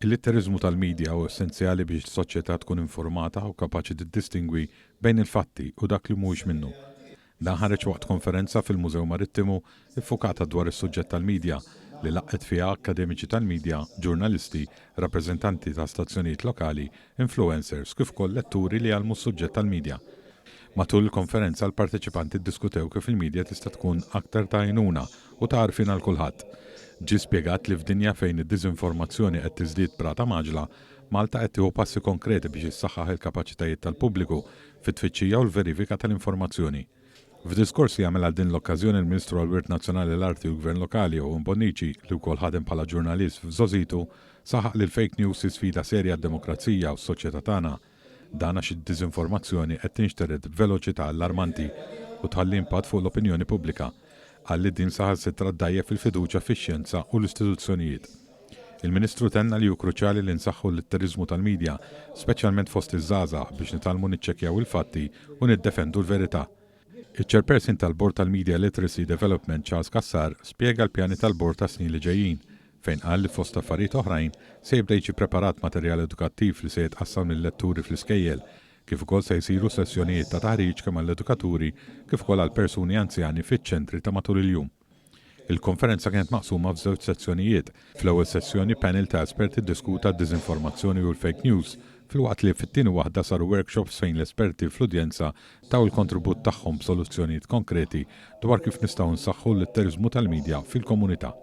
Il-litteriżmu tal-media hu essenzjali biex soċjetà tkun informata u kapaċi tiddistingwi bejn il-fatti u dak li mhuwiex minnu. Dan ħareġ waqt konferenza fil-Mużew Marittimu iffukata dwar is-suġġett tal-media li laqqgħet fiha akkademiċi tal-media, ġurnalisti, rappreżentanti ta' stazzjonijiet lokali, influencers kif ukoll letturi li jgħallmu s-suġġett tal-media. Matul il-konferenza l-parteċipanti ddiskutew kif il-media tista' tkun aktar ta' għajnuna u ta' għarfien għal kulħadd. Ġie spjegat li f'dinja fejn id-diżinformazzjoni qed tiżdied b'rata mgħaġġla, Malta qed tieħu passi konkreti biex issaħħaħ il-kapaċitajiet tal-pubbliku fit-tfittxija u l-verifika tal-informazzjoni. F'diskors li għamel għal din l-okkażjoni l-Ministru għall-Wirt Nazzjonali, l-Arti u l-Gvern Lokali, Owen Bonnici, li wkoll ħadem bħala ġurnalist f'żgħożitu, saħaq li l-fake news hi sfida serja għad-demokrazija u s-soċjetà tagħna. Dan għax id-diżinformazzjoni qed tinxtered b'veloċità allarmanti u tħalli impatt fuq l-opinjoni pubblika. Qal li din saħansitra ddgħajjef il-fiduċja fix-xjenza u l-istituzzjonijiet. Il-Ministru tenna li hu kruċjali li nsaħħu l-litteriżmu tal-media, speċjalment fost iż-żgħażagħ, biex nitgħallmu niċċekkjaw il-fatti u niddefendu l-verità. Iċ-Chairperson tal-Bord tal-Media Literacy Development Charles Cassar spjega l-pjani tal-Bord għas-snin li ġejjin, fejn qal li fost affarijiet oħrajn se jibda jiġi preparat materjal edukattiv li se jitqassam lil-letturi fl-iskejjel, kif ukoll se jsiru sessjonijiet ta' taħriġ kemm għall-edukaturi kif ukoll għal persuni anzjani fiċ-ċentri ta' matul il-jum. Il-konferenza kienet maqsuma f'żewġ sezzjonijiet. Fl-ewwel sessjoni panel ta' esperti ddiskuta d-diżinformazzjoni u l-fake news, filwaqt li fit-tieni waħda saru workshops fejn l-esperti fl-udjenza taw il-kontribut tagħhom b'soluzzjonijiet konkreti dwar kif nistgħu nsaħħu l-litteriżmu tal-media fil-komunità.